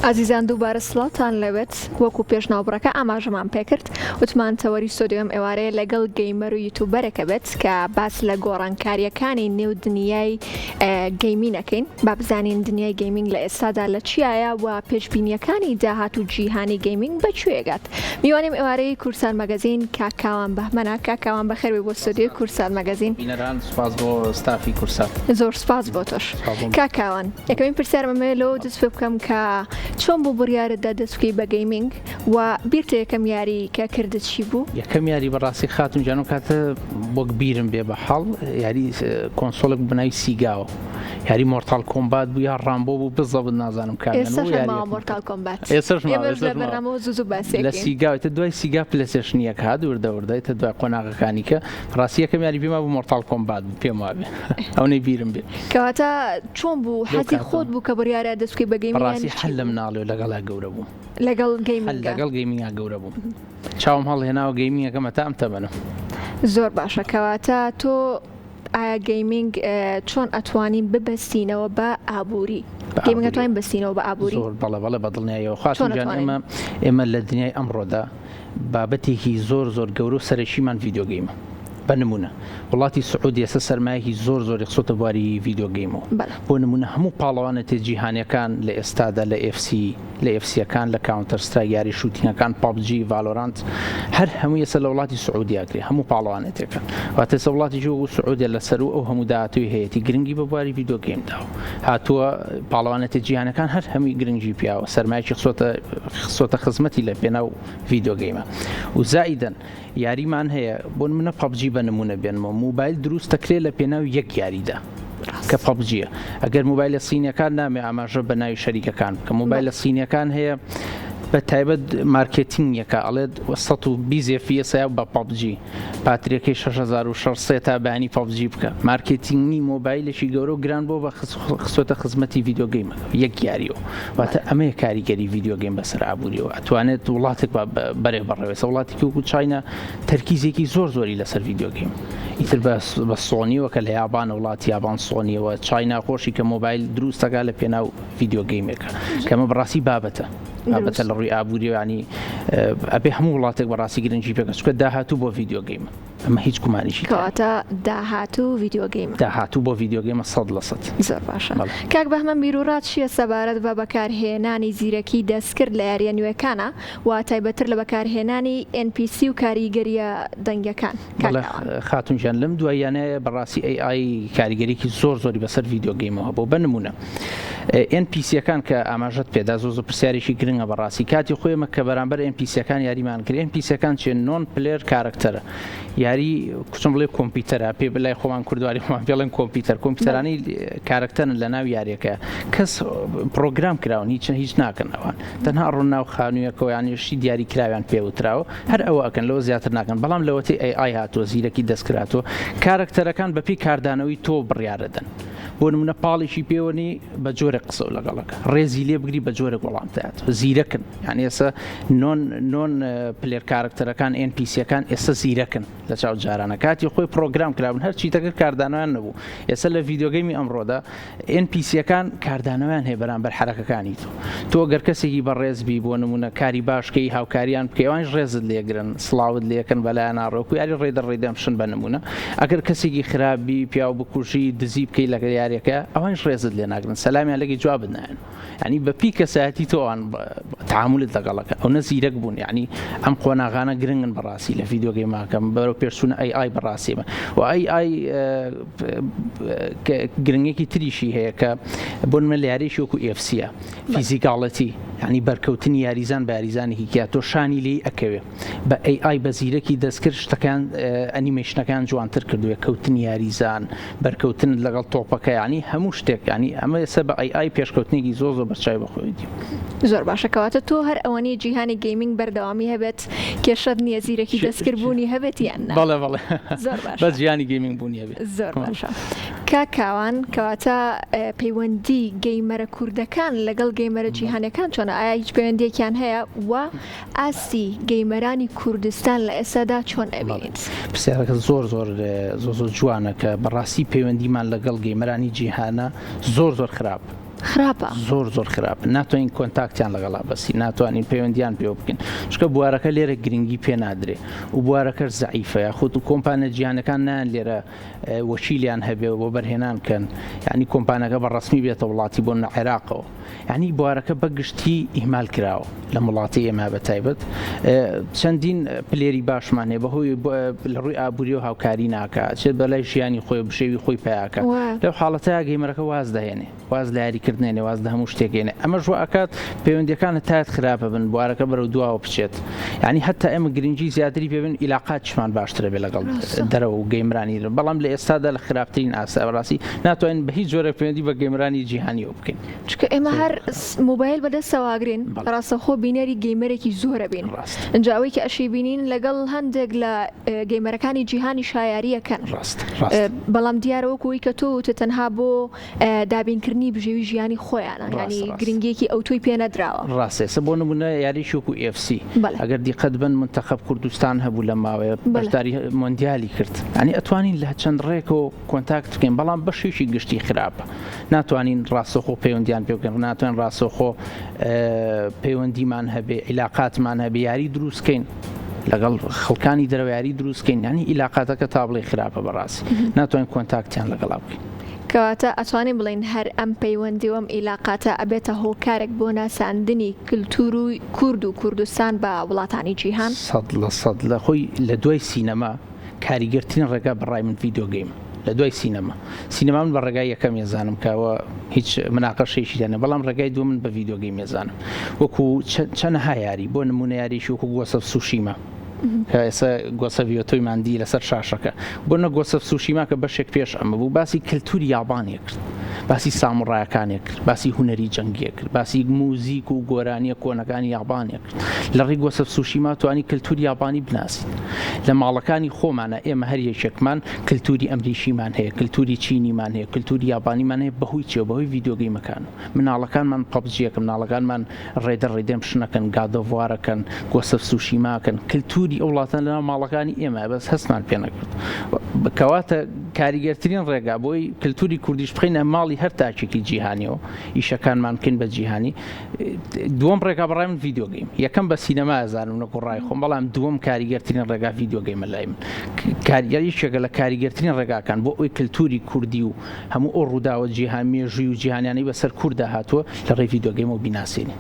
ئازیزان دووبارە سڵاوتان لێبێت وەکو پێش ناوبڕەکە ئاماژەمان پێکرد وتمان تەوەری ستۆدیۆ ئەم ئێوارەیە لەگەڵ gamer و YouTuber ێکە بێت کە باس لە گۆڕانکاریەکانی نێو دنیای gaming ئەکەین با بزانین دنیای gaming لە ئێستادا لە چیایە و پێشبینیەکانی داهات و جیهانی gaming بە کوێ گات میوانیم ئێوارەی کوردسات مەگەزین کاک کاوان بەهمەنە کاک کاوان بەخێر بێی بۆ ستۆدیۆی کوردسات مەگەزین. بینەران سوپاس بۆ ستافی کوردسات. زۆر سوپاس بۆ تۆش کاک کاوان. یەکەمین پرسیارم ئەمەیە لەوە دەست پێ بکەم کە چۆن بوو بڕیارت دا دەست بکەی بە gaming و بیرتە یەکەم یاری کە کردت چی بوو؟ یەکەم یاری بەڕاستی خاتون گیان ئەو کاتە وەک بیرم بێ بە حاڵ یاری console ێک بوو بە ناوی Sega وە یاری Mortal Kombat بوو یا Rambo بوو بزەبت نازانم کامیان بوو ئێستاش ماوە Mortal Kombat ئێستاش ماوە ئێمەش لە بەرنامەوە زوو زوو باسی لە Sega وە دوای Sega PlayStation یەک هات وردە وردە ئیتر دوای قۆناغەکانی کە ڕاستی یەکەم یاری پێم وابوو Mortal Kombat بوو پێم وابێ ئەونەی بیرم بێ. کەواتە چۆن بوو حەزی خۆت بوو کە بڕیارە دەست بکەی بە gaming بەڕاستی حەل لە مناڵیەوە لەگەڵا گەورە بووم. لەگەڵ gaming ا؟ لەگەڵ gaming ا گەورە بووم چاوم هەڵهێناوە gaming ەکەم هەتا ئەم تەمەنم. زۆر باشە کەواتە تۆ ئایا gaming چۆن ئەتوانین ببەستینەوە بە ئابووری؟ gaming ئەتوانین بەستینەوە بە ئابووری؟ زۆر بەڵێ بەڵێ بە دڵنیاییەوە خاتوون گیان ئێمە ئێمە لە دنیای ئەمڕۆدا بابەتێکی زۆر زۆر گەورە و سەرەکیمان video game ە. بە نموونە وڵاتی سعودیە ئێستا سەرمایەکی زۆر زۆری خستۆتە بواری video game ەوە. بۆ نموونە هەموو پاڵەوانێتیە جیهانیەکان لە ئێستادا لە ئێف سی لە ئێف سیەکان لە Counter Strike یاری shooting ەکان PUBG Valorant هەر هەمووی ئێستا لە وڵاتی سعودیە ئەکرێ هەموو پاڵەوانێتیەکان واتە ئێستا وڵاتێکی وەکو سعودیە لە سەروو ئەو هەموو داهاتووی هەیەتی گرنگی بە بواری video game داوە هاتووە پاڵەوانێتیە جیهانەکان هەر هەمووی گرنگی پیاوە سەرمایەکی خستۆتە خستۆتە خزمەتی لە پێناو video game ە و زائیدەن یاریمان هەیە بۆ نمونە PUBG بە نمونە بێنمەوە موبایل دروست دەکرێت لە پێناو یەک یاریدا کە PUBG یە ئەگەر موبایلە سینەکان نامێ ئاماژە بە ناوی شەریکەکان بکە موبایلە سینەکان هەیە بە تایبەت marketing ەکە ئەڵێت 120 FPS بە PUBG پاتریەکەی 6600 تا بەیانی PUBG بکە marketing ی مۆبایلێکی گەورە و گران بۆ بە خستۆتە خزمەتی video game ەکە یەک یاریەوە واتە ئەمەیە کاریگەری video game بەسەر ئابووریەوە ئەتوانێت وڵاتێک بەرێ بەڕێوێسە وڵاتێکی وەکو China تەرکیزێکی زۆر زۆری لەسەر video game ئیتر بە سۆنیەوە کە لە یابان وڵاتی یابان سۆنیەوە China خۆشی کە مۆبایل دروستەکە لە پێناو video game ێکە کەمە بەڕاستی بابەتە بابەتە لە ڕووی ئابووریوانی ئەبێ هەموو وڵاتێک بەڕاستی گرنگی پێکە چکە داهاتوو بۆ video game ە ئەمە هیچ گومانێکی تیا نیە. کەواتە داهاتوو video game ە. داهاتوو بۆ video game ە 100%. زۆر باشە کاک بەهمەن بیروڕات چیە سەبارەت بە بەکارهێنانی زیرەکی دەستکرد لە یاریە نوێکانا و تایبەتتر لە بەکارهێنانی NPC و کاریگەریە دەنگیەکان کاک بەڵێ کاوان. خاتوون گیان لەم دواییانەیە بەڕاستی AI کاریگەریەکی زۆر زۆری بەسەر video game ەوە هەبووە بە نموونە NPC ەکان کە ئاماژەت پێدا زۆر زۆر پرسیارێکی گرنگە بەڕاستی کاتی خۆی ئێمە کە بەرامبەر NPC ەکان یاریمان کرد NPC ەکان چیە non player character ە یاری کوچم بڵێ کۆمپیوتەرە پێ بلای خۆمان کوردواری خۆمان پێڵێن کۆمپیوتەر کۆمپیوتەرانی character ن لە ناو یاریەکە کەس پرۆگرام کراون هیچ هیچ ناکەن ئەوان تەنها ڕۆن ناو خانوویەکەوە یان شتی دیاری کراویان پێوتراوە هەر ئەوە ئەکەن لەوە زیاتر ناکەن بەڵام لەوەتی AI هاتووە زیرەکی دەستکراتەوە character ەکان بەپی کاردانەوەی تۆ بڕیارەدەن بۆ نمونە پاڵێکی پێوەنی بە جۆرێک قسەو لەگەڵەکە ڕێزی لێ بگری بە جۆرێک وەڵام دەات زیرەکن یعنی ئێستا non non player character ەکان NPC ەکان ئێستا زیرەکن لە چاو جارانە کاتی خۆی پرۆگرام کرابن هەرچی دەکرد کاردانەوەیان نەبوو ئێستا لە video game ی ئەمڕۆدا NPC ەکان کاردانەوەیان هەیە بەرامبەر حەرەکەکانی تۆ. تۆ گەر کەسێکی بەڕێز بی بۆ نموونە کاری باش کەی هاوکاریان بکەی ئەوانیش ڕێزت لێگرن سڵاوت لێکەن بەلایان ناڕۆی وەکو یاری Red Dead Redemption بە نموونە ئەگەر کەسێکی خراپ بی پیاو بکوژی دزی بکەی لە یاریەکە ئەوانیش ڕێزت لێ ناگرن سەلامیان لێکەی جوابت نایەن یعنی بە پی کەسایەتی تۆ ئەوان تعاملت لەگەڵەکە ئەو نە زیرەک بوون یعنی ئەم قۆناغانە گرنگن بەڕاستی لە video game ەکەم بەرەو پێشچوونە AI بەڕاستیمە و AI گرنگێکی تریشی هەیە کە بۆ نمونە لە یاریی وەکو FC ە physicality یعنی بەرکەوتنی یاریزان بە یاریزانێکی کیا تۆ شانی لێی ئەکەوێ بە AI بە زیرەکی دەستکرد شتەکان ئەنیمەیشنەکان جوانتر کردووە کەوتنی یاریزان بەرکەوتن لەگەڵ تۆپەکە ینی هەموو شتێک ینی ئەمە ئێستا بە AI پێشکەوتنێکی زۆر زۆر بەرچاوی بەخۆی دی. زۆر باشە کەواتە تۆ هەر ئەوەنەی جیهانی gaming بەردەوامی هەبێت کێشەت نییە زیرەکی دەستکرد بوونی هەبێت یان نا؟ بەڵێ بەڵێ زۆر باشە بەس جیهانی gaming بوونی هەبێت. زۆر باشە کاک کاوان کەواتە پەیوەندی gamer ە کوردەکان لەگەڵ gamer ە جیهانیەکان چۆنە ئایا هیچ پەیوەندیەکیان هەیە و ئاستی gamer انی کوردستان لە ئێستادا چۆن ئەبینیت؟ پرسیارەکە زۆر زۆر زۆر زۆر جوانە کە بەڕاستی پەیوەندیمان لەگەڵ gamer انی جیهانە زۆر زۆر خراپ. خراپە. زۆر زۆر خراپە ناتوانین contact یان لەگەڵا بەسی ناتوانین پەیوەندیان پێوە بکەین چونکە بوارەکە لێرە گرنگی پێ نادرێ و بوارەکەش زەعیفە یاخود و کۆمپانیا جیهانەکان نایەن لێرە وەکیلیان هەبێ و وەبەرهێنان کەن یعنی کۆمپانەکە بە ڕەسمی بێتە وڵاتی بۆ نە عێراقەوە یعنی بوارەکە بە گشتی ئیهمال کراوە لەم وڵاتی ئێمە بە تایبەت چەندین player ی باشمان هەیە بەهۆی لە ڕووی ئابووری و هاوکاری ناکە چێت بەلای ژیانی خۆی بشێوی خۆی پیاکە لەو حاڵەتە gamer ەکە واز دەهێنێ واز لە یاریکردنێنێ واز لە هەموو شتێک ێنێ ئەمەش وا ئەکات پەیوەندیەکان هەتایەت خراپە بن بوارەکە بەرەو دواوە بچێت یعنی هەتا ئێمە گرنگی زیاتری پێ بن ئیلاقاتیشمان باشترە بێ لەگەڵ دەرەوە و gamer انی بەڵام لە ئێستادا لە خراپترین ئاستە بەڕاستی ناتوانین بە هیچ جۆرێک پەیوەندی بە gamer انی جیهانیەوە بکەین. چونکە ئێمە هەر مۆبایل بەدەستەوە ئەگرین ڕاستەوخۆ بینەری gamer ێکی زۆرە بین ئینجا ئەوەی کە ئەشی بینین لەگەڵ هەندێک لە gamer ەکانی جیهانی شایاریەکەن بەڵام دیارە وەکو ئەوەی کە تۆ وتت تەنها بۆ دابینکردنی بژێوی ژیانی خۆیانە یانی گرنگیەکی ئەوتۆی پێ نەدراوە. ڕاستە ئێستا بۆ نمونە یاریی وەکو FC ئەگەر دیقەت بن مونتەخەب کوردستان هەبوو لە ماوەیە بەشداری مۆندیالی کرد یانی ئەتوانین لە چەند ڕێکەوە contact بکەین بەڵام بەشێکی گشتی خراپە ناتوانین ڕاستەوخۆ پەیوەندیان پێ بکەین ناتوانین ڕاستەوخۆ پەیوەندیمان هەبێ عیلاقاتمان هەبێ یاری دروستکەین لەگەڵ خەڵکانی دەرەوە یاری دروستکەین یانی عیلاقاتەکە تا بڵێ خراپە بەڕاستی ناتوانین contact یان لەگەڵا بکەین. کەواتە ئەتوانین بڵێین هەر ئەم پەیوەندی و ئەم ئیلاقاتە ئەبێتە هۆکارێک بۆ ناساندنی کلتور و کورد و کوردستان بە وڵاتانی جیهان؟ 100% لە خۆی لە دوای سینەما کاریگەرترین ڕێگا بە ڕای من video game ە لە دوای سینەما سینەما من بە ڕێگای یەکەم ێزانم کە ئەوە هیچ مناقەشەیەکی تیا نیە بەڵام ڕێگای دووەم من بە video game ێزانم وەکو چەنەها یاری بۆ نمونە یاریی وەکو Ghost of Tsushima کە ئێستا Ghost of Yotei مان دی لەسەر شاشەکە بۆ نە Ghost of Tsushima کە بەشێک پێش ئەمە بوو باسی کەلتوری یابانیە کرد باسی ساموڕایەکانێ کرد باسی هونەری جەنگیە کرد باسی موزیک و گۆرانیە کۆنەکانی یابانیە کرد لە ڕێی Ghost of Tsushima توانی کەلتوری یابانی بناسیت لە ماڵەکانی خۆمانە ئێمە هەر یەکێکمان کەلتوری ئەمریکیمان هەیە کەلتوری چینیمان هەیە کەلتوری یابانیمان هەیە بەهۆی چیەوە بەهۆی video game ەکان مناڵەکانمان PUBG ەکە مناڵەکانمان Red Dead Redemption ئەکەن، God of War ئەکەن، Ghost of Tsushima ئەکەن، کلتوری ئەو وڵاتانە لەناو ماڵەکانی ئێمەیە بەس هەستمان پێ نەکرد. کەواتە کاریگەرترین ڕێگا بۆی کلتوری کوردیش بخەینە ماڵی هەر تاکێکی جیهانیەوە، ئیشەکانمان بکەین بە جیهانی. دووەم ڕێگا بەڕای من video game. یەکەم بە سینەما ئەزانم نەکو ڕای خۆم، بەڵام دووەم کاریگەرترین ڕێگا video game ە لای من. کاریگەر یەکێکە لە کاریگەرترین ڕێگاکان بۆ ئەوەی کلتوری کوردی و هەموو ئەو ڕووداوە جیهان مێژووی و جیهانیانەی بەسەر کورددا هاتووە لە ڕێی video game ەوە بیناسێنین.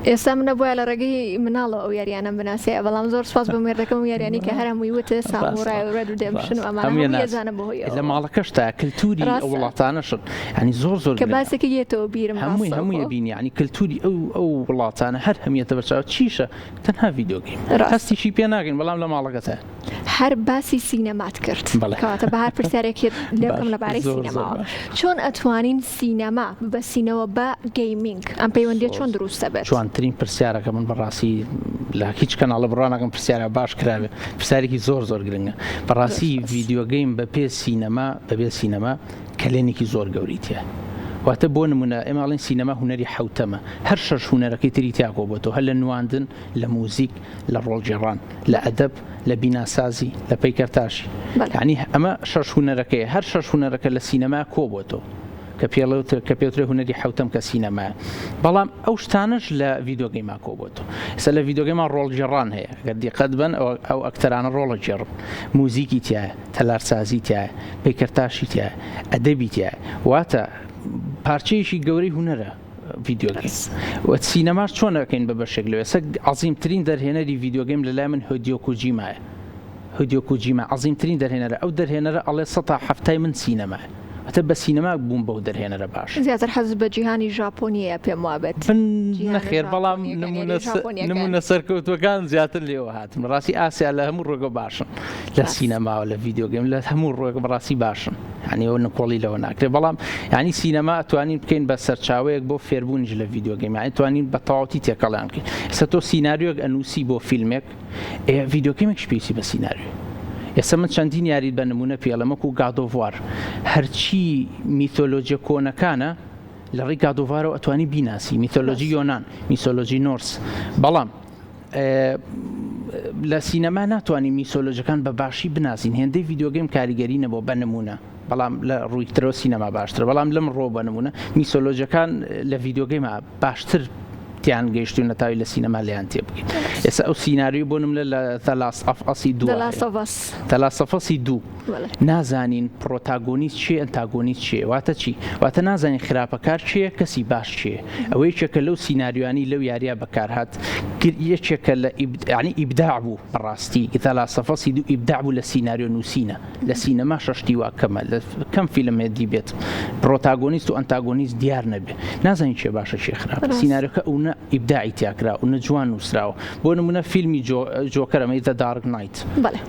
ئێستا من ئەبوایە لە ڕێگەی مناڵەوە ئەو یاریانەم بناسیایە بەڵام زۆر سوپاس بۆ مێردەکەم ئەو یاریانەی کە هەر هەمووی وت سامورای و Red Redemption و ئەمانە هەمووی ئەزانم بەهۆی ئەوەوە. لە ماڵەکەشتا کلتوری ئەو وڵاتانەشن یانی زۆر زۆر کە باسێکە یەتەوە بیرم هەمووی هەمووی ئەبینی یانی کلتوری ئەو ئەو وڵاتانە هەر هەمیەتە بەرچاو چیشە تەنها video game هەستیشی پێ ناکەین بەڵام لە ماڵەکەتە. هەر باسی سینەمات کرد کەواتە بە هەر پرسیارێکت لێ بکەم لەبارەی سینەماوە چۆن ئەتوانین سینەما ببەستینەوە بە gaming ئەم پەیوەندیە چۆن دروست دەبێت؟ جوانترین پرسیارەکە من بەڕاستی لە هیچ کەناڵە بڕوا ناکەم پرسیارە باش کراوێ پرسیارێکی زۆر زۆر گرنگە بەڕاستی video game بە پێ سینەما بەبێ سینەما کەلێنێکی زۆر گەوری تیا واتە بۆ نمونە ئێمە ئەڵێن سینەما هونەری حوتەمە هەر شەش هونەرەکەی تری تیا کۆبۆتەوە هەر لە نواندن لە موزیک لە ڕۆڵگێڕان، لە ئەدەب، لە بیناسازی، لە پەیکەرتاشی. یانی ئەمە شەش هونەرەکەیە. هەر شەش هونەرەکە لە سینەما کۆبۆتەوە. کە پێڵێوترێ کە پێوترێ هونەری حەوتەم کە سینەمایە. بەڵام ئەو شتانەش لە video game ا کۆبۆتەوە. ئێستا لە video game ا ڕۆڵگێڕان هەیە. گەر دیقەت بەن ئەو ئەکتەرانە ڕۆڵەگێڕن. موزیکی تیایە، تەلارسازی تیایە، پەیکەرتاشی تیایە، ئەدەبی تیایە. واتە پارچەیەکی گەورەی هونەرە. video game و سینەماش چۆن ئەکەین بە بەشێک لەوێ سە عەزیمترین دەرهێنەری video game لە لای من هیدیۆ کۆجیمایە هیدیۆ کۆجیما عەزیمترین دەرهێنەرە ئەو دەرهێنەرە ئەڵێ سەتا حەفتای من سینەمایە واتە بە سینەما بووم بەو دەرهێنەرە باش زیاتر حەزت بە جیهانی ژاپۆنییە پێم وابێت من نەخێر بەڵام نمونە سەرکەوتوەکان زیاتر لێوە هاتن ڕاستی ئاسیا لە هەموو ڕێگە باشن لە سینەماوە لە video game لە هەموو ڕێگە بەڕاستی باشن یانی ئەوە نکۆڵی لەوە ناکرێت بەڵام یانی سینەما ئەتوانین بکەین بە سەرچاوەیەک بۆ فێربوونیش لە video game یانی توانین بە تەواوەتی تێکەڵیان بکەین ئێستا تۆ سیناریۆک ئەنووسی بۆ فیلمێک ئێ video game ێکش پێویستی بە سیناریۆ ئێستا من چەندین یاریت بە نمونە پێڵێم وەکو God of War هەرچی میتۆلۆجیە کۆنەکانە لە ڕێی God of War ەوە ئەتوانی بیناسی میتۆلۆجی یۆنان میسۆلۆجی نۆرس بەڵام لە سینەما ناتوانین میسۆلۆجەکان بە باشی بناسین هێندەی video game کاریگەری نەبووە بە نمونە. بەڵام لە ڕووی ترەوە سینەما باشترە بەڵام لەم ڕۆ بە نمونە میسۆلۆجەکان لە video game ا باشتر تیان گەیشتوون نەتاوی لە سینەما لێیان تێبگەین ئێستا ئەو سیناریۆی بۆ نمونە لە The Last of Us ی دوو The Last of Us ی دوو نازانین protagonist چیە antagonist چیە واتە چی واتە نازانین خراپەکار چیە کەسی باش چیە ئەوە یەکێکە لەو سیناریۆانی لەو یاریە بەکارهات یەکێکە لە یعنی ئیبداع بوو بەڕاستی The Last of Us ی دوو ئیبداع بوو لە سیناریۆ نووسینە لە سینەما شەشتی وا کەمە لە کەم فیلم هەیە دیبێت protagonist و antagonist دیار نەبێ نازانین کێ باشە کێ خراپە سیناریۆکە ئەو نە ئیبداعی تیاکرا و نە جوان نووسراوە بۆ نمونە فیلمی جۆکەر ئەمەی The Dark Knight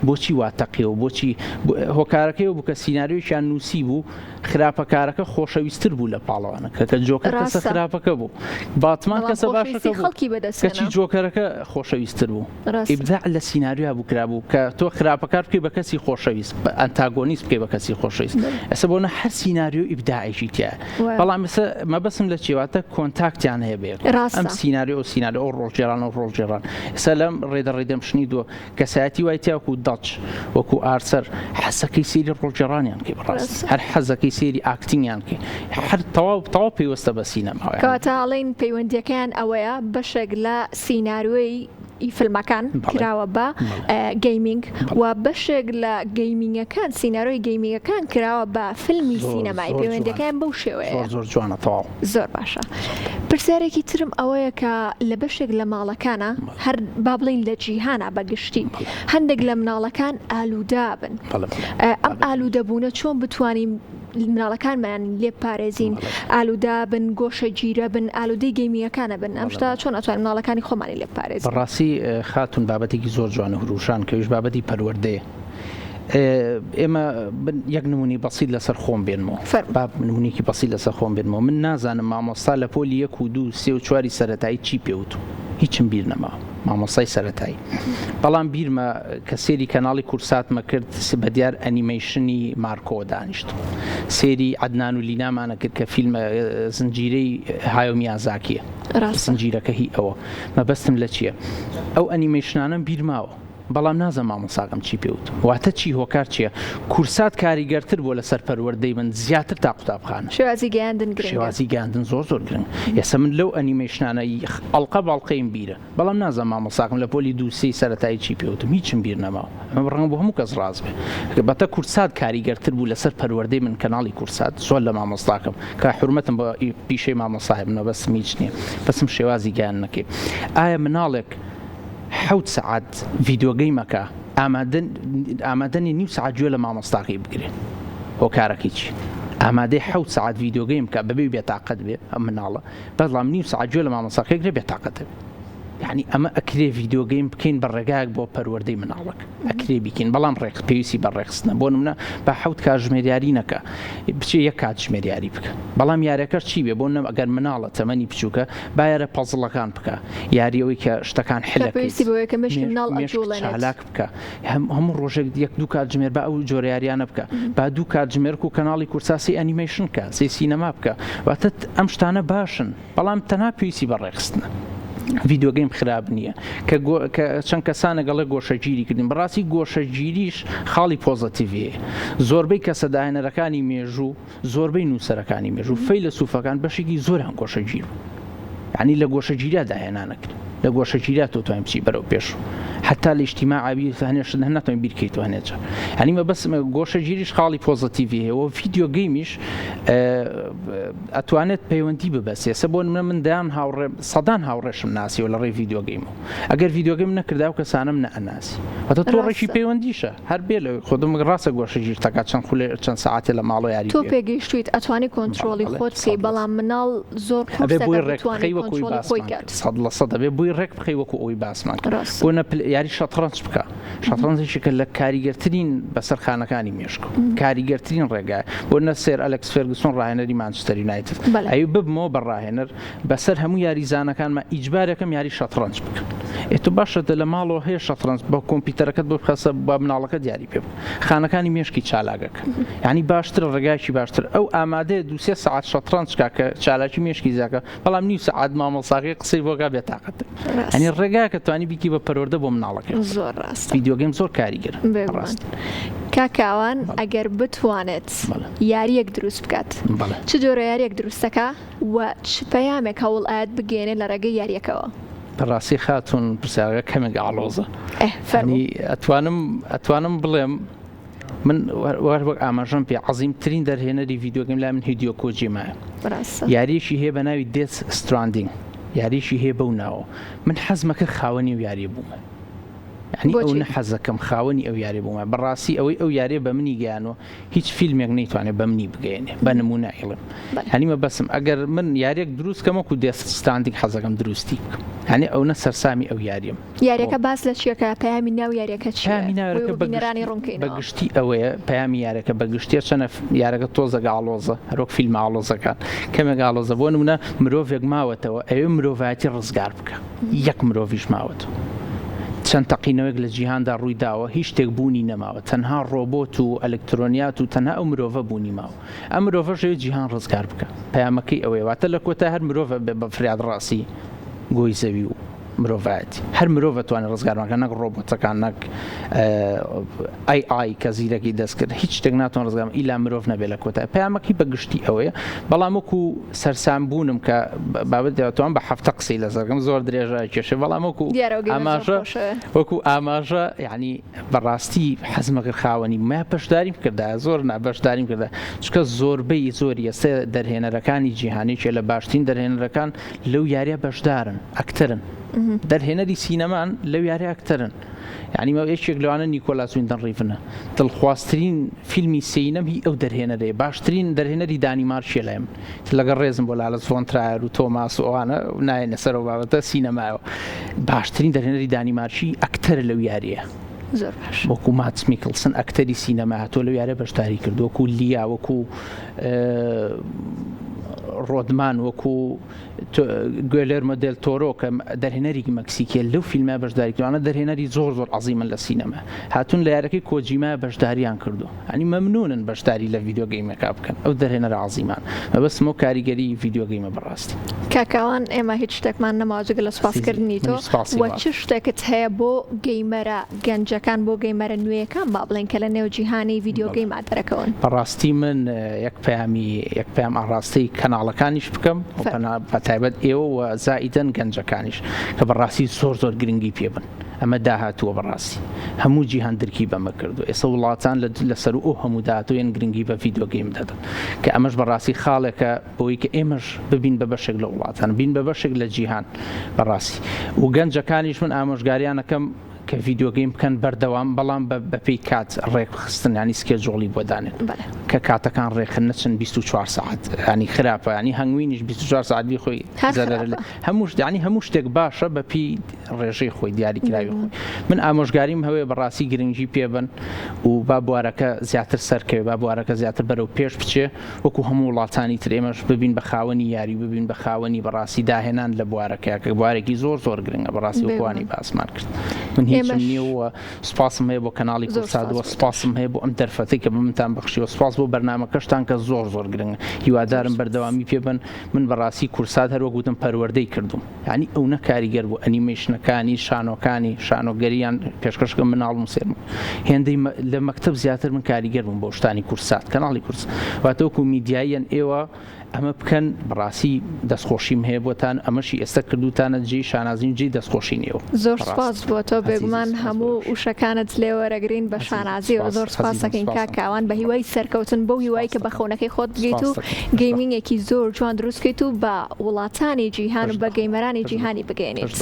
بۆچی وا تەقیەوە بۆچی هۆکارەکەی بوو کە سیناریۆیان نووسی بوو خراپەکارەکە خۆشەویستتر بوو لە پاڵەوانەکە کە جۆکەر کەسە خراپەکە بوو باتمان کەسە باشەکە خەڵکی بەدەست کەچی جۆکەرەکە خۆشەویستتر بوو ئیبداع لە سیناریۆیا بوو کرابوو کە تۆ خراپەکار بکەی بە کەسی خۆشەویست بە antagonist بکەی بە کەسی خۆشەویست ئێستا بۆ نە هەر سیناریۆ ئیبداعێکی تیا بەڵام ئێستا مەبەسم لە چیواتە contact یان هەیە بێت ئەم سیناریۆ ئەو سیناریۆ ئەو ڕۆڵگێڕان ئەو ڕۆڵگێڕان ئێستا لەم Red Dead Redemption ی دووە کەسایەتی وای تیا وەکو دەچ وەکو ئارسەر حەزەکەی سەیری ڕۆڵگێڕانیان بکەی بەڕاست هەر حەزەکەی سەیری acting یان بکەی هەر تەواو تەواو پەیوەستە بە سینەماوە کەواتە ئەڵێین پەیوەندیەکەیان ئەوەیە بەشێک لە سیناریۆی فیلمەکان کراوە بە gaming و بەشێک لە gaming ەکان سیناریۆی gaming ەکان کراوە بە فیلمی سینەمای پەیوەندەکەیان بەو شێوەیە زۆر جوانە تەواو زۆر باشە پرسیارێکی ترم ئەوەیە کە لە بەشێک لە ماڵەکانە هەر با بڵین لە جیهانە بە گشتی هەندێک لە مناڵەکان ئالوودابن ئەم ئالوودەبوونە چۆن بتوانین مناڵەکانمان لێ بپارێزین ئالوودە بن گۆشەگیرە بن ئالوودەی gaming ەکانە بن ئەم شتە چۆن ئەتوانین مناڵەکانی خۆمانی لێ بپارێزین؟ بەڕاستی خاتوون بابەتێکی زۆر جوانە هروشان کەویش بابەتی پەروەردەیە ئێمە یەک نمونی بەسیت لەسەر خۆم بێنمەوە با نمونێکی بەسیت لەسەر خۆم بێنمەوە من نازانم مامۆستا لە پۆلی یەک و دوو سێ و چواری سەرەتایی چی پێوتوم هیچم بیر نەماوە مامۆستای سەرەتایی بەڵام بیرمە کە سێری کەناڵی کورساتمە کرد بە دیار ئەنیمەیشنی مارکۆ دانیشت سێری عەدنان و لینامانە کرد کە فیلمە زنجیرەی هایۆ میازاکیە زنجیرەکە هی ئەوە مەبەستم لە چییە ئەو ئەنیمەیشنانم بیرماوە بەڵام نازە مامۆساکەم چی پێوتم واتە چی هۆکار چییە کورسات کاریگەرتر بووە لەسەر پەروەردەی من زیاتر تا قوتابخانە. شێوازی گەیاندن گرنگە. شێوازی گەیاندن زۆر زۆر گرنگ ئێستا من لەو ئەنیمەیشنانە ئەڵقە بە ئەڵقەیم بیرە بەڵام نازانم مامۆستاکەم لە پۆلی دوو سێی سەرەتایی چی پێ وتم هیچم بیر نەماوە ئەمە ڕەنگە بۆ هەموو کەس ڕاست بێ بەتە کورسات کاریگەرتر بوو لەسەر پەروەردەی من کەناڵی کورسات زۆر لە مامۆستاکەم کە حورمەتم بۆ پیشەی مامۆستا هەیە من مەبەستم هیچ نییە بەسم شێوازی گەیاندنەکەی ئایا مناڵێک حەوت سەعات video game ەکە ئامادە نیە نیو سەعات گوێ لە مامۆستاکەی بگرێ هۆکارەکەی چی ئامادەی حەوت سەعات video game بکە بەبێ بێتاقەت بێ ئەم مناڵە بەڵام نیو سەعات گوێ لە مامۆستاکەی گرێ بێتاقەت دەبێ یعنی ئەمە ئەکرێ video game بکەین بە ڕێگایەک بۆ پەروەردەی مناڵەکە ئەکرێ بیکەین بەڵام ڕێک پێویستی بە ڕێکخستنە بۆ نمونە با حەوت کاتژمێر یاری نەکا بچێ یەک کاتژمێر یاری بکە بەڵام یاریەکەش چی بێ بۆ نمونە ئەگەر مناڵە تەمەنی بچووکە با یارە پەزڵەکان بکە یاری ئەوەی کە شتەکان حلەکەیت پێویستی بەوەیە کە مێشکی مناڵ مێشک ئەجوڵێنێت. چالاک بکە هەم هەموو ڕۆژێک یەک دوو کاتژمێر با ئەو جۆرە یاریانە بکە با دوو کاتژمێر کو کەناڵی کورسا سەی ئەنیمەیشن بکە سەی سینەما بکە واتە ئەم شتانە باشن بەڵام تەنها پێویستی بە ڕێکخستنە. video game خراپ نییە کە کە چەند کەسانە گەڵێ گۆشەگیری کردین بەڕاستی گۆشەگیریش خاڵی positive ی هەیە زۆربەی کەسە داهێنەرەکانی مێژوو زۆربەی نووسەرەکانی مێژوو فەیلەسوفەکان بەشێکی زۆریان گۆشەگیر بوو یعنی لە گۆشەگیریا داهێنانە کرد لە گۆشەگیریا تۆ توانین بچی بەرەو پێش حتا لە ئیجتیماع بی هەنێ شت هەن ناتوانین بیرکەیتەوە هەنێ جار یعنی مەبەستم گۆشەگیریش خاڵی positive ی هەیە و video game یش ئەتوانێت پەیوەندی ببەستێ سە بۆ نمونە من دەیان هاوڕێ سەدان هاوڕێشم ناسیوە لە ڕێی video game ەوە ئەگەر video game نەکردا و کەسانم نەئەناسی واتە تۆڕێکی ڕاستە. پەیوەندیشە هەر بێ لەوەی خۆدم ڕاستە گۆشەگیر تەکا چەند خولێ چەند سەعاتێ لە ماڵەوە یاری تۆ پێ پێگەیشتوویت ئەتوانی بەڵێ کۆنترۆڵی بەڵێ خۆت بکەی سەد لە بەڵام سەد مناڵ زۆر ئەبێ قورسە بۆی کە ڕێک بتوانێ بخەی وەکو ئەوی کۆنترۆڵی خۆی باسمان کات. کرد 100% ئەبێ بۆی ڕێک بخەی وەکو ئەوەی باسمان کرد ڕاستە. بۆ نە یاری شەتڕەنج بکە شەتڕەنج یەکێکە لە کاریگەرترین بەسەر خانەکانی مێشک کاریگەرترین ڕێگایە بۆ نە سێر ئەلێکس فێرگسۆن ڕاهێنەری مانچستەر یونایتد ئەی ببمەوە بە ڕاهێنەر بەسەر هەموو یاریزانەکانمە ئیجبارەکەم یاری شەتڕەنج بکەن ئێ تۆ باشە دە لە ماڵەوە هەیە شەتڕەنج بە کۆمپیوتەرەکەت بۆ بخەسە بە مناڵەکە دیاری پێ بکە خانەکانی مێشکی چالاکەکە یعنی باشتر ڕێگایکی باشتر ئەو ئامادەیە دوسێ سەعات شەتڕەنج کا کە چالاکی مێشکی زیاکە بەڵام نیو سەعات مامۆساکەی قسەی بۆ کا بێتاقەت ئەنی ڕێگاکە توانی بیکی بە پەروەردە بۆ مناڵەکەی زۆر ڕاستە video game زۆر کاریگەر بێگومان. ڕاست. کاک کاوان ئەگەر بتوانێت یاریەک دروست بکات چ جۆرە یاریەک دروستەکا و چ پەیامێک هەوڵ ئەیات بگەیەنێت لە ڕێگەی یاریەکەوە؟ بەڕاستی خاتوون پرسیارەکە کەمێک ئاڵۆزە فەرمی ئەتوانم ئەتوانم بڵێم من وەر وەک ئاماژەم پێ عەزیمترین دەرهێنەری video game لای من هیدیۆ کۆجیمایە یاریەکی هەیە بە ناوی Death Stranding یاریشی هەیە بەو ناوە من حەزمەکە خاوەنی و یاریە بوومە یعنی ئەو نە حەزەکەم خاوەنی ئەو یاری بوومە بەڕاستی ئەوەی ئەو یاریە بە منی گەیانوە هیچ فیلمێک نەیتوانێت بە منی بگەیەنێ بە نمونە ئەیڵێم هەنی مەبەسم ئەگەر من یاریەک دروست کەم وەکو Death Stranding حەزەکەم دروستی بکەم هەنی ئەونە سەرسامی ئەو یاریەم. یاریەکە باس لە چیەکە پەیامی ناو یاریەکە چیە پەیامی ناو یاریەکە بە بینەرانی ڕوون کەینەوە. بە گشتی ئەوەیە پەیامی یاریەکە بە گشتیە چەنە یارەکە تۆزێک ئاڵۆزە هەروەک فیلمە ئاڵۆزەکان کەمێک ئاڵۆزە بۆ نمونە مرۆڤێک ماوەتەوە ئەوێ مرۆڤایەتی ڕزگار بکە یەک مرۆڤیش ماوەتەوە چەند تەقینەوەیەک لە جیهاندا ڕووی داوە هیچ شتێک بوونی نەماوە تەنها ڕۆبۆت و ئەلکترۆنیات و تەنها ئەو مرۆڤە بوونی ماوە ئەم مرۆڤەش ئەوێ جیهان ڕزگار بکا پەیامەکەی ئەوەیە واتە لە کۆتا هەر مرۆڤ ئەبێ بە فریادڕەسی گۆی زەوی و مرۆڤایەتی هەر مرۆڤ ئەتوانێ ڕزگارمان کە نەک ڕۆبۆتەکان نەک AI کە زیرەکی دەستکرد هیچ شتێک ناتوان ڕزگارمان ئیلا مرۆڤ نەبێ لە کۆتای پەیامەکەی بە گشتی ئەوەیە بەڵام وەکو سەرسام بوونم کە بابەت دەتوان بە هەفتە قسەی لەسەر بکەم زۆر درێژە کێشێ بەڵام وەکو ئاماژە وەکو ئاماژە یعنی بەڕاستی حەزمە کرد خاوەنی بوومایە بەشداریم کردایە زۆر نا بەشداریم کردایە چونکە زۆربەی زۆری ئێستا دەرهێنەرەکانی جیهان یەکێ لە باشترین دەرهێنەرەکان لەو یاریە بەشدارن ئەکتەرن دەرهێنەری سینەمان لەو یاریە ئەکتەرن یعنی مە یەکێک لەوانە نیکۆلاس ویندن ڕیڤنە دڵخوازترین فیلمی سینەم هی ئەو دەرهێنەرەیە باشترین دەرهێنەری دانیمارکیە لای من لەگەڵ ڕێزم بۆ لالس ڤۆن ترایەر و تۆماس و ئەوانە نایەنە سەرەوە بابەتە سینەمایەوە باشترین دەرهێنەری دانیمارکی ئەکتەرە لەو یاریە زۆر باش وەکو ماتس میکلسن ئەکتەری سینەما هاتووە لەو یاریە بەشداری کرد وەکو لیا وەکو ڕۆدمان وەکو گوێلێرمۆ دێل تۆرۆ کە دەرهێنەرێکی مەکسیکیە لەو فیلمە بەشداری کردوانە دەرهێنەری زۆر زۆر عەزیمن لە سینەما هاتوون لە یارەکەی کۆجیما بەشداریان کردو ئەنی مەمنونن بەشداری لە video game ەکە بکەن ئەو دەرهێنەرە عەزیمان مەبەستم ئەو کاریگەری video game ە بەڕاستی. کاک کاوان ئێمە هیچ شتێکمان نەماوە جگە لە سوپاسکردنی تۆ وە چ شتێکت هەیە بۆ gamer ە گەنجەکان بۆ gamer ە نوێیەکان با بڵێین کە لە نێو جیهانی video game ا دەرەکەون؟ بەڕاستی من یەک پەیامی یەک پەیام ئاڕاستەی کەناڵەکانیش بکەم بە تایبەت ئێوە و زائیدەن گەنجەکانیش کە بەڕاستی زۆر زۆر گرنگی پێ بن ئەمە داهاتووە بەڕاستی هەموو جیهان درکی بەمە کردو ئێستا وڵاتان لە سەرو ئەو هەموو داهاتوویەن گرنگی بە video game دەدەن کە ئەمەش بەڕاستی خاڵێکە بۆی کە ئێمەش ببین بە بەشێک لە وڵاتان بین بە بەشێک لە جیهان بەڕاستی و گەنجەکانیش من ئامۆژگاریانەکەم کە video game بکەن بەردەوام بەڵام بە بەپێی کات ڕێکخستن ینی schedule ی بۆ دانێن کە کاتەکان ڕێکخن نەچن 24 ساعت ینی خراپە ینی هەنگوینیش 24 ساعت بی خۆی هەموو ینی هەموو شتێک باشە بەپی ڕێژەی خۆی دیاریکراوی خۆی من ئامۆژگاریم هەوێ بەڕاستی گرنگی پێبن و با بوارەکە زیاتر سەرکەوێ با بوارەکە زیاتر بەرەو پێش بچێ وەکو هەموو وڵاتانی تر ئێمەش ببین بە خاوەنی یاری و ببین بە خاوەنی بەڕاستی داهێنان لە بوارەکەیا کە بوارێکی زۆر زۆر گرنگە بەڕاستی وەکوانی باسمان کرد من هیچم نییە و سوپاسم هەیە بۆ کەناڵی کوردسات و سوپاسم هەیە بۆ ئەم دەرفەتەی کە بە منتان بەخشیوە سوپاس بۆ بەرنامەکەشتان کە زۆر زۆر گرنگە هیوادارم بەردەوامی پێ بن من بەڕاستی کوردسات هەر وەک وتم پەروەردەی کردوم یانی ئەونە کاریگەر بوو ئەنیمەیشنەکانی شانۆکانی شانۆگەریان پێشکەش کە مناڵم سێرم هێندەی لە مەکتەب زیاتر من کاریگەر بووم بۆ شتانی کورسات کەناڵی کورس واتە وەکو میدیاییەن ئێوە ئەمە بکەن بەڕاستی دەستخۆشیم هەیە بۆتان ئەمەشی ئێستا کردوتانە جێی شانازی و جێی دەستخۆشی نێوە زۆر سپاس بۆ تۆ بێگومان هەموو وشەکانت لێوەرەگرین بە شانازیەوە زۆر سپاس دەکەین کاک کاوان بە هیوای سەرکەوتن بەو هیوای کە بە خەونەکەی خۆت بگەیت و gaming ێکی زۆر جوان دروست بکەیت و بە وڵاتانی جیهان و بە gamer انی جیهانی بگەیەنیت.